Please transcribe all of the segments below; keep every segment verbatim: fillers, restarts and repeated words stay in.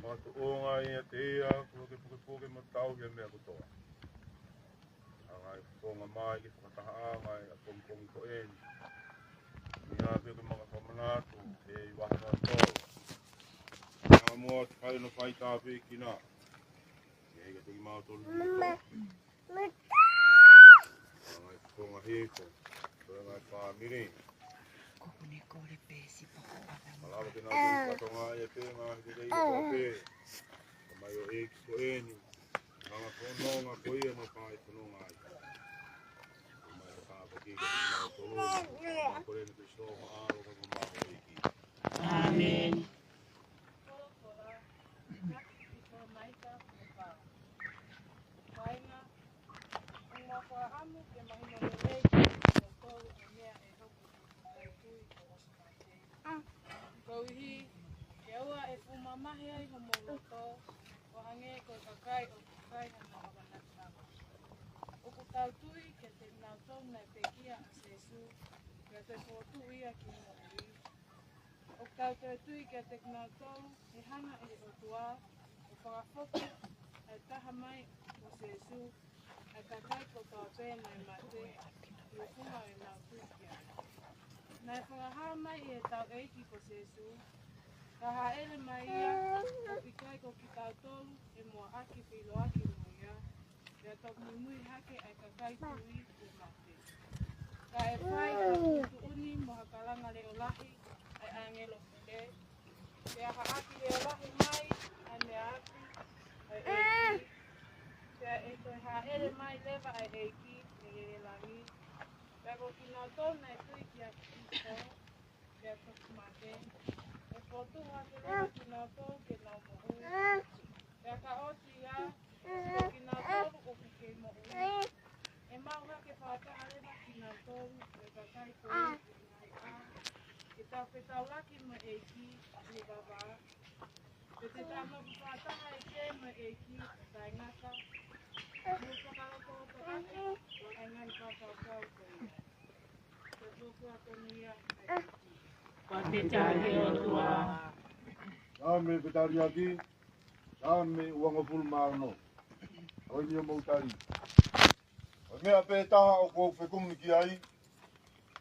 Fakatoʻonga ʻiate ia, ko ke pukepuke mo tauhi ʻa e meʻa kotoa. Hanga ʻe he Fofonga mai ke fakatahaʻanga ʻa e pongipongi ko eni. Meʻa pē ke maka fakamanatu, ʻe i vahana tau. Hanga mo atu fai no fai tāpē kina. Ke ʻikai ke teki mau tonu. Hanga ʻe he Fofonga hifo, ko e ngaahi fāmili. Ko kune kole pē si pako ʻana. Malava ke nau tui fatongia ʻi he pē ngaahi ke tei ko pē. Ka mai ʻo ʻEiki ko eni. Hanga fononga ko ia no fai fononga ai. Ka mai ʻo tāpuaki ke mau tolu. Ka mai ko eni ke soho ʻalo ka ko mau ʻEiki. ʻĀmeni. Kāinga, ʻoku mau fakaʻamu ke mahino lelei kiate kimoutolu ʻa e meʻa ʻe hoko ʻi hoʻomou tui ʻo ʻosi mate. Koeʻuhi, ke ʻoua ʻe fuʻu mamahi ai homou loto, ʻo hangē ko e kakai ʻoku ʻikai hano ʻamanaki ʻanga. ʻOku tau tui kiate kinautolu naʻe pekia ʻa Sīsū, pea toe fokotuʻu ia ki he moʻui. ʻOku tau toe tui kiate kinautolu ʻe hanga ʻe he ʻOtua ʻo fakafoki ʻa e taha mai ʻo Sīsū, ʻa e kakai kotoa pē naʻe mate, ʻi he funga ʻo ʻenau tui ki ai. Naʻe fakahā mai ʻe heʻetau ʻEiki ko Sīsū, ka hāʻele mai ia, ʻoku ʻikai ko kitautolu ʻe muʻaki feʻiloaki mo ia, pea toki muimui hake ʻa e kakai tui kuo mate. Ka ʻe fai ha tuʻutuʻuni mo ha kalanga leʻo lahi ʻa e ʻāngelo pule, pea haʻaki leʻo lahi mai ʻa e meʻa afi ʻa e ʻEiki, pea ʻe toe hāʻele mai leva ʻa e ʻEiki mei he langi. Pea ko kinautolu naʻe tui kia Kalaisi, pea toki mate, ʻe fokotuʻu hake leva kinautolu ke nau moʻui. Pea ka ʻosi ia, ko kinautolu ʻoku kei moʻui, ʻe maʻu hake fakataha leva kinautolu mo e kakai ko ia ʻi he ngaahi ʻaho ke tau fetaulaki mo e ʻEiki ʻi he vavā. Pea te tau mapu fakataha ʻi he mo e ʻEiki ʻo taʻengata, mo fakalotoʻaki ʻa e ngaahi fakakaukau ko ia. Ko e tuku atu ia ʻa e ʻEiki. Ko e pētali ʻOtua. Saame pētaliaki, Saame uangofulu mā ono. ʻOi ni ʻo mou tali. Ko e meʻa pē taha ʻoku ou fekumi ki ai,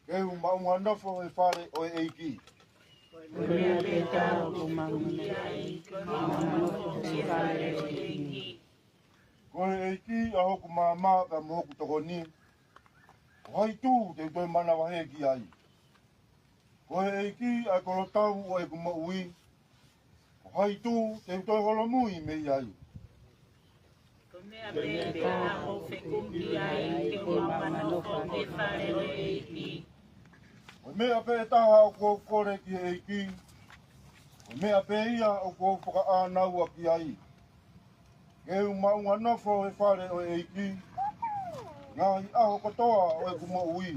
ke u maʻu ha nofo he fale ʻo e ʻEiki. Ko e meʻa pē taha ʻoku ou fekumi ki ai, ke u maʻu ha nofo he fale ʻo e ʻEiki. Ko e ʻEiki ʻa hoku maama pea mo hoku tokoni, ko hai tū te u toe manavahē ki ai? Ko e ʻEiki ʻa e kolotau ʻo ʻeku moʻui, ko hai tū te u toe holomui mei ai? Ko e meʻa pē taha ʻoku ou fekumi ki ai, ke u maʻu ha nofo he fale ʻo e ʻEiki. Ko e meʻa pē taha ʻoku ou kole ki he ʻEiki, ko e meʻa pē ia ʻoku ou fakaʻānaua ki ai, ke u maʻu ha nofo he fale ʻo e ʻEiki ngaahi ʻaho kotoa ʻo ʻeku moʻui,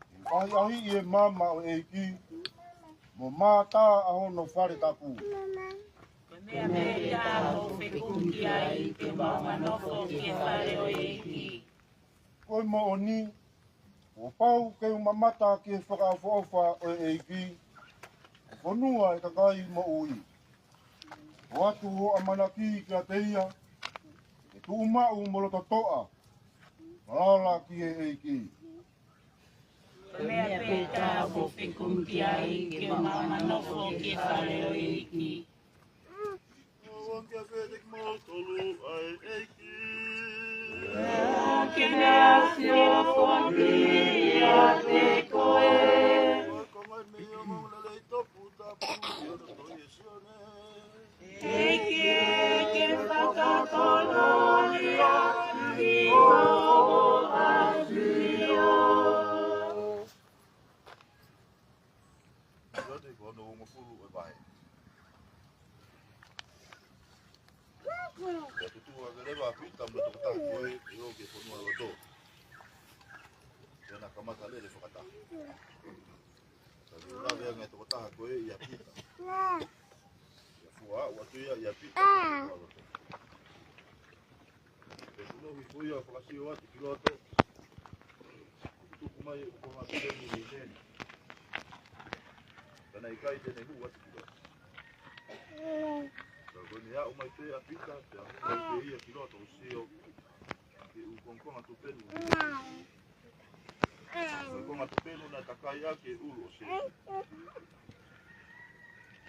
ke u ʻahiʻahiʻi e maama ʻo e ʻEiki, mo mātā ʻa hono fale tapu. Ko e meʻa pē taha ʻoku ou fekumi ki ai, ke u maʻu ha nofo he fale ʻo e ʻEiki. Ko e moʻoni, kuo pau ke u mamata ki he fakaʻofoʻofa ʻo e ʻEiki, ʻo fonua e kakai moʻui. ʻOatu hoʻo ʻamanaki kiate ia, ke tuʻu maʻu mo loto toʻa, falala ki he ʻEiki. Ko e meʻa pē taha ʻoku ou fekumi ki ai, ke u maʻu ha nofo he fale ʻo e ʻEiki. Ke ne ʻasi ʻa e foaki ʻiate koe. ʻEiki, ke fakatonuhia hoʻo ʻafio. Ioane ko hono uongofulu ʻo e vahe. Pea tutuʻu hake leva ʻa Pita mo e tokotaha ko ē ʻo aʻu ki he fonua loto. Pea na kamata lele fakataha. Pea lele lava e ngaahi tokotaha ko ē ʻia Pita. Pea fua aʻu atu ia ʻia Pita ki he fonua loto. Pea tuʻu ʻi he ko ia ʻo fakasio atu ki loto, tuku mai e ʻuhinga ki he ʻEiki. Ka naʻe ʻikai te ne hū atu ki loto. Pea Aʻu mai pē ʻa Pita, pea aʻu mai pē ia ki loto ʻo sio ki he ʻū kongokonga tupenu. Kongokonga tupenu naʻe takai ʻaki e ʻulu ʻo Sēsū.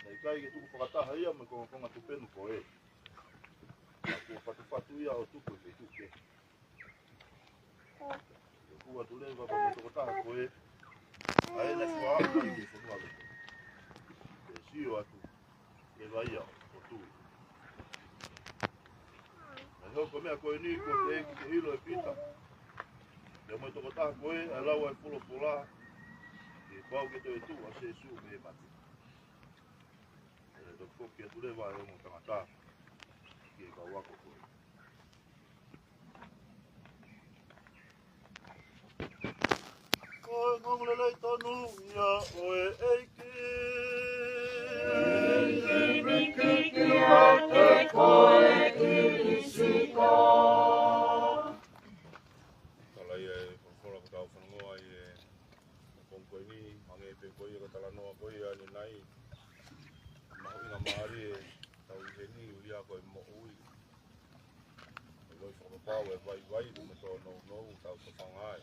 Naʻe ʻikai ke tuku fakataha ia mo e kongokonga tupenu ko ē. Ka kuo fatufatu ia ʻo tuku ʻi he feituʻu kehe. Kuo ʻoatu leva pea mo e tokotaha ko ē, ʻa ē naʻe fua ʻaki ki he fonua lotu. Pea sio atu leva ia ʻo tui. Naʻe hoko e meʻa ko eni kuo teʻeki ke ʻilo ʻe Pita pea mo e tokotaha ko ē ʻa e lau ʻa e folofola, ke pau ke toe tuʻu ʻa Sēsū mei he mate. Pea naʻe toki foki atu leva e ongo tangata ki he kau ako ko ē. Ko e ongoongolelei tonu ia ʻo e ʻEiki. ʻEiki, ʻoku ʻikai ke koe Kilisimasi. Tala ia e folofola kuo tau fanongoa ʻi he pongipongi ko eni, hangē pē ko ia ko e talanoa ko ia ʻanenai. Mahuʻinga mālie ʻetau ʻi heni, ʻuhinga ko e moʻui. ʻOku ʻi ai e fakapapau ʻe vaivai mo tōnounou ʻetau tofanga ai.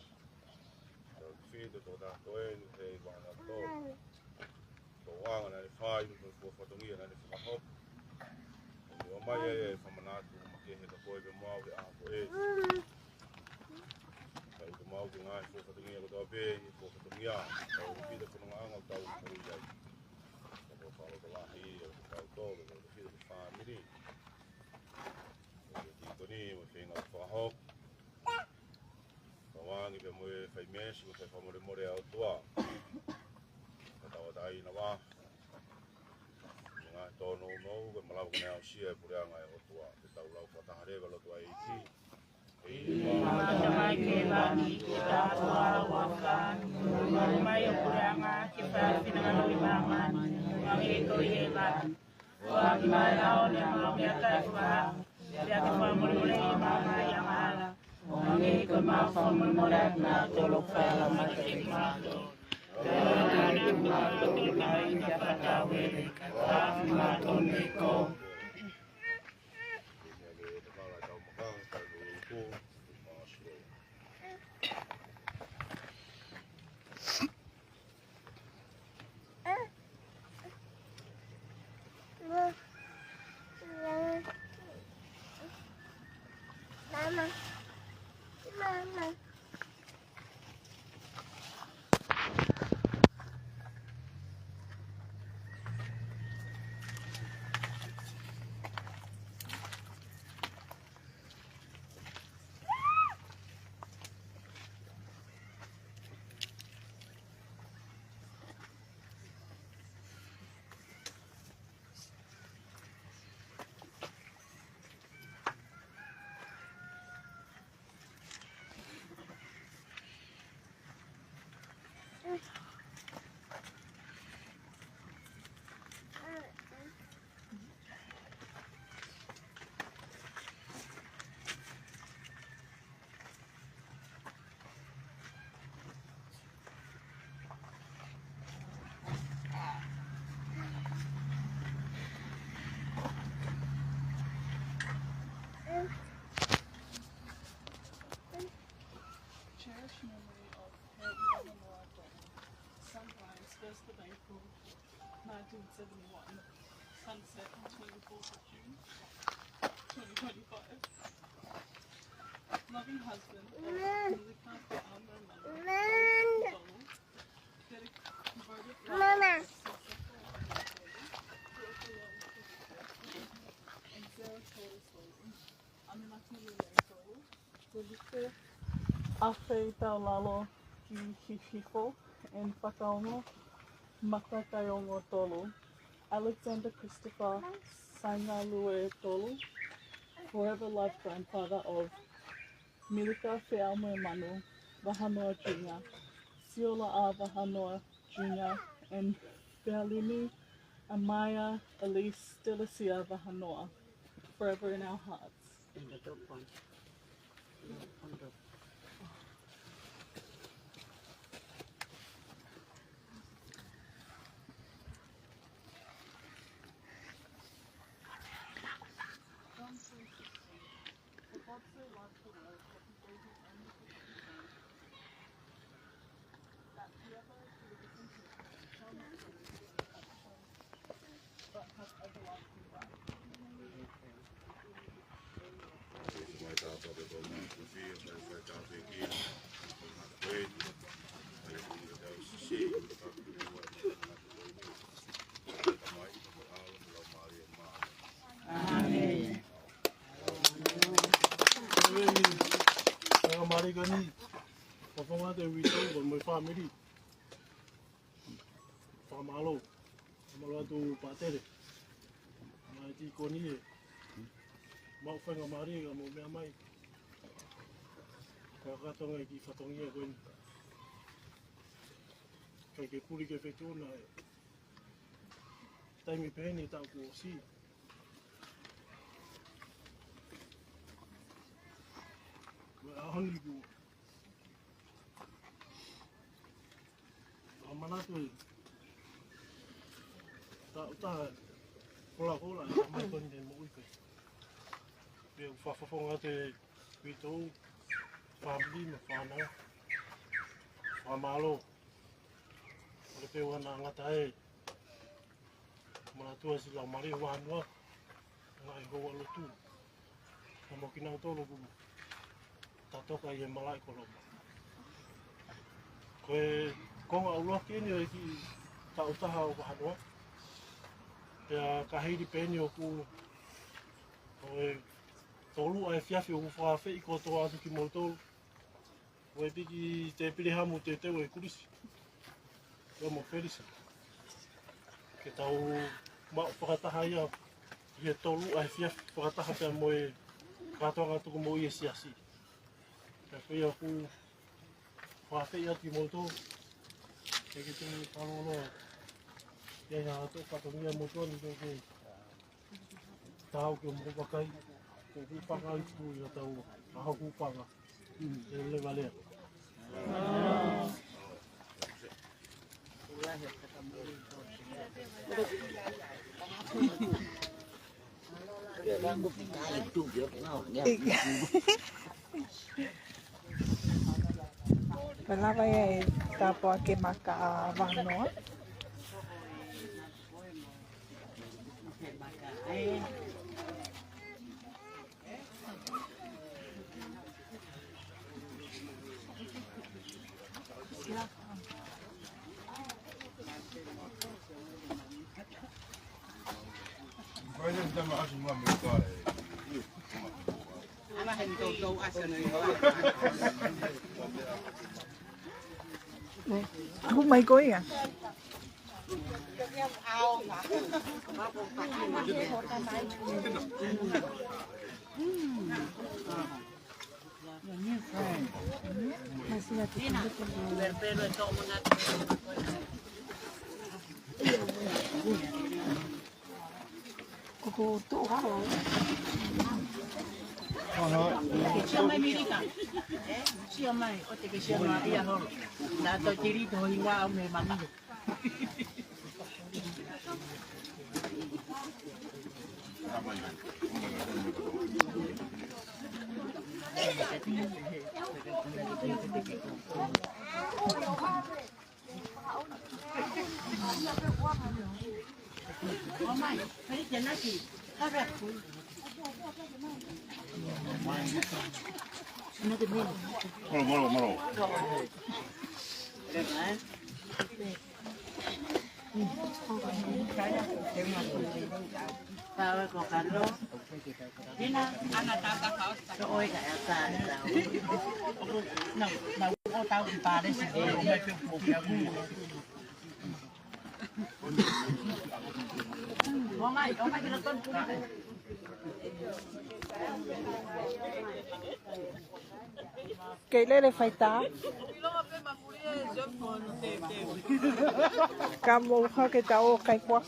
Tau fito tō tātou eni he vānau tō. Tō anga naʻe fai, mo e fuofua fatongia naʻe fakahoko. ʻOku ʻomai ai e fakamanatu makehe kia koe pea mo au he ʻaho ko ē. Tau ʻoatu maʻu ki he ngaahi fuofua fatongia kotoa pē, fuofua fatongia. Tau fito fonongaʻanga ʻoku tau moʻui ai. Tau fakalotolahi, ʻo tau tō, ʻo tau fito ki he fāmili. ʻO e tīkoni, mo e feinga fakahoko. Tauange pea mo e fai meesi, mo e fai fakamolemole ʻa e ʻOtua. Ka tau ʻatā ʻi he ngaahi tōnounou, ke malava ke ne aʻusia e puleʻanga ʻo e ʻOtua. Ke tau lau fakataha leva e lotu ʻa e ʻEiki. ʻEiki ko homau Tamai ʻoku ʻi he langi, ke tau ʻofa, ke hoko mai hoʻo puleʻanga, ke fai ho finangalo ʻi māmani, hangē ko ia ʻi hēvani. Foaki mai ʻa e ʻaho ni haʻamau meʻakai fakaʻaho, pea ke fakamolemoleʻi ʻemau angahala, hangē ko ʻemau fakamolemoleʻaki ʻa kinautolu ʻoku fai angahala kiate kimautolu. Pea ʻoua naʻa tuku kimautolu ki he ʻahiʻahi, ka ke fakatatau kimautolu mei he kovi. Mama. Mama. Cherished memory of Hei Ivana Moato. Sunrise, first of April, nineteen seventy-one. Sunset, twenty-fourth of June, twenty twenty-five. Loving husband, Melika Fe'aumoemono. Mom. Dedic-, devoted Mama. Life to his successful and Sarah Toles Tolu. ʻAnematili Lelei Tolu. Felipe Afeitaulalo Kihifo and Fakaongo Makakaiongo Tolu. Alexander Christopher Saingalue Tolu. Forever loved grandfather of Milika Fe'aumoemono Vahanoa Junior, Siola A. Vahanoa Junior, and Fealini Amaya Elise Delasia Vahanoa, forever in our hearts. And the dog one. And the Mālō ko eni, fakafofonga atu e uitou mo e fāmili. Fakamālō. Fakamālō atu pātele. Mai tīkoni e. Mau faingamālie ka mau meʻa mai. Ka katonga e kiʻi fatongia ko eni. Kai ke puli ke fetuna e. Taimi pehē ni taʻu kuo ʻosi. Ko e ʻaho ni kuo ʻa manatu e taʻu taha hola hola e mai ko eni te moʻui ko ē. Pea u fakafofonga atu e uitou, fāmili mo e fānau. Fakamālō. ʻOku pehē ʻoku ngata e manatu ʻa siʻi laumālie ʻo e vāhenua, ngaahi houalotu. Pea mo kinautolu ʻoku tatoka ʻi he malaʻe ko Loma. Ko e konga ʻuluaki eni ʻo e kiʻi taʻu taha ʻo e vāhenua. Pea ka hili pē eni ʻoku, ʻo e tolu ʻa e efiafi ʻoku fakaafeʻi kotoa atu kimoutolu. ʻO e piki te pili hamu te teu e kulisi. Pea mo Felisi. Ke tau maʻu fakataha ia ʻi he tolu ʻa e efiafi fakataha pea mo e kātoanga tuku mo e siasi. Pea ko ia ʻoku fakaafeʻi atu kimoutolu. Ke ke te palolo. Ia ia atu fatongia moutolu ni ke ke tau ke mo vakai. Ko e panga itu ia tau. ʻAho ku panga. Te le valea. Pea lava ia e tāpuaki maka ʻa Vanoa. Ahu mai ko ia. Ko ko tu ha. Ke sio mai Milika. Sio mai, ʻo te ke sio mai ia holo. Na to tiri to hiwa o me mami. Molo, molo, molo. Kei lele faitā. Ka mou hake ta o kai kua.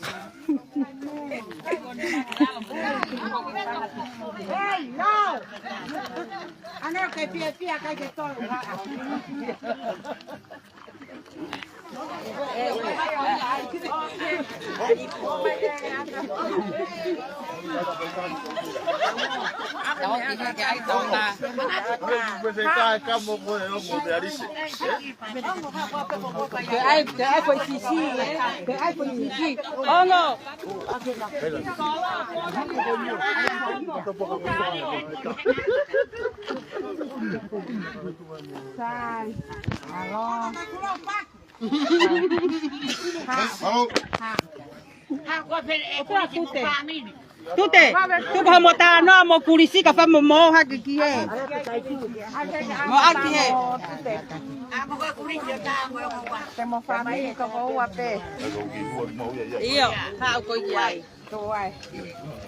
Hey, no! Ana kai pia pia kai ke tolu. Ke ai, ke ai ko e sisi, eh? Ke ai ko e sisi. Ongo. Sai. Alo. Halo. Tute. Tuku hoʻomo talanoa mo Kulisi kae fai mo mo hake ki he. Mo hake ki he. Te mo fāmili toko ua pē. ʻIo, haʻu ko ia ai. Tō ai.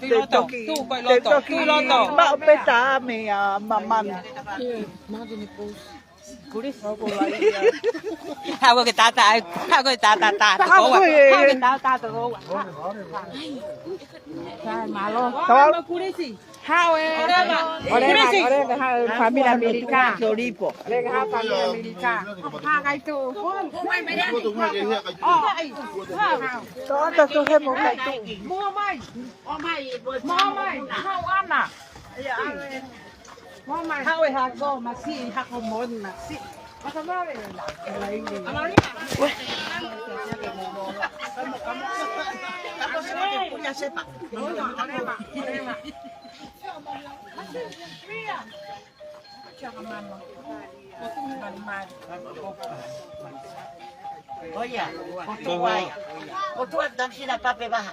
Tui loto, tui ko e loto, tui loto. Maʻu pē tā meʻa mamani. Kulisi. Haʻu ke tata ai, haʻu ke tata tata. Haʻu ke tata tata. Sai, mālō. Tau. Kulisi. Haʻu ē. ʻOleva. Kulisi. ʻOleva, haʻu fāmili ʻAmelika. ʻOleva, haʻu fāmili ʻAmelika. Haʻu kai tu. ʻOi. Tō atu he mo kai tu. Mo mai. Mo mai. Mo mai. Haʻu ana. Mo mai. Haʻu e hako masiʻi, hako moʻoni masiʻi. Maka mare. Amalia. ʻOiā, ko tuai. Ko tuai tamsina pape vaha.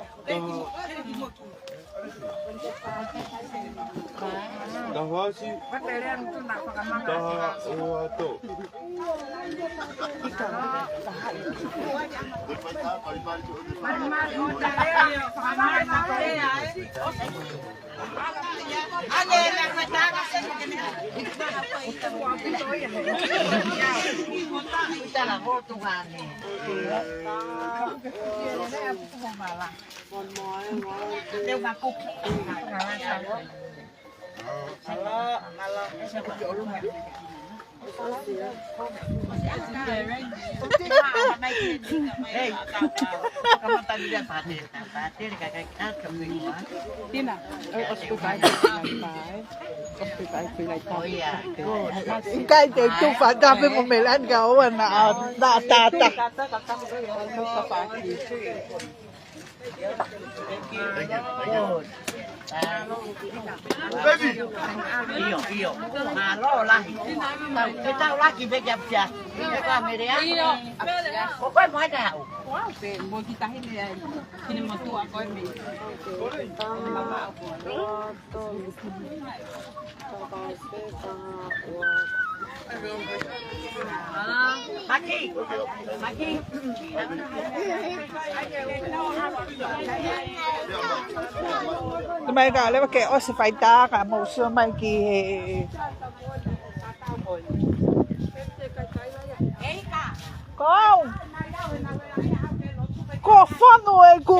Taha ʻasi, taha ua tolu. Tina, ʻosi ko e kai, ʻosi ko e kai. ʻIkai te tufa tape mo Melani ka ʻoua naʻa, naʻa tata. Baby. ʻIo, ʻio. Mālō lahi. Ke tau laki pē kia pia. Ke ka merea. ʻIo. Ko koe mo e haʻu. Wow, pē, mo ki tahi le ai. Kine mo tua koe me. Mama au koe. Maki, Maki. Mai ka leva ke ʻosi faitaka mo sio mai ki he. Ko au. Ko fonu e ku.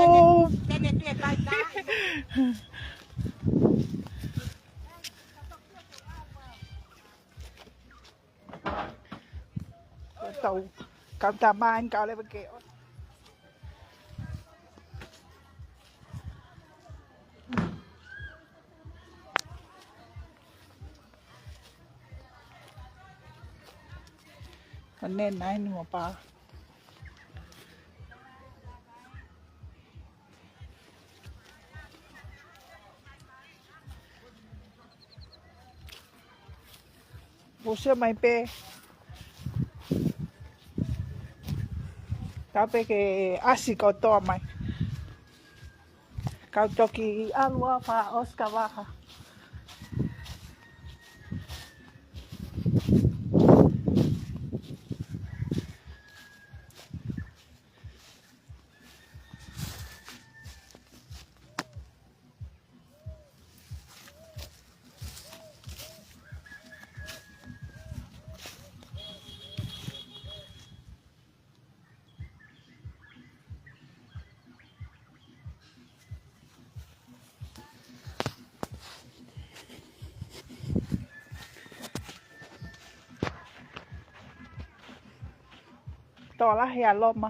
Tau, kau tā mai, kau leva ke. Ko ʻene nai ni mo pa. Usia mai pē. Tape ke ʻasi kotoa mai. Kau toki ʻalu ʻo fakaʻosi ka vaha. Tō lahi ʻa Loma.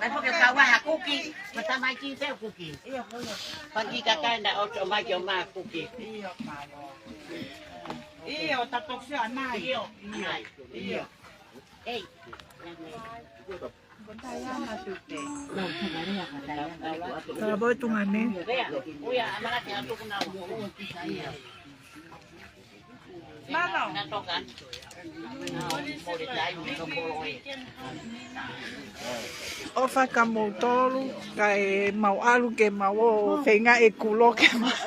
Ai, porque kau ai ha kuki, ma tamai ki te kuki. Paki kakai na o to mai ki o ma kuki. ʻIo, mālō. ʻIo, ta toki sio anai. ʻIo, anai. ʻIo. Ei. Ka voi tunga ni. ʻOfa kia moutolu, kae mau ʻalu ke mau ō feinga e kulo ke mau.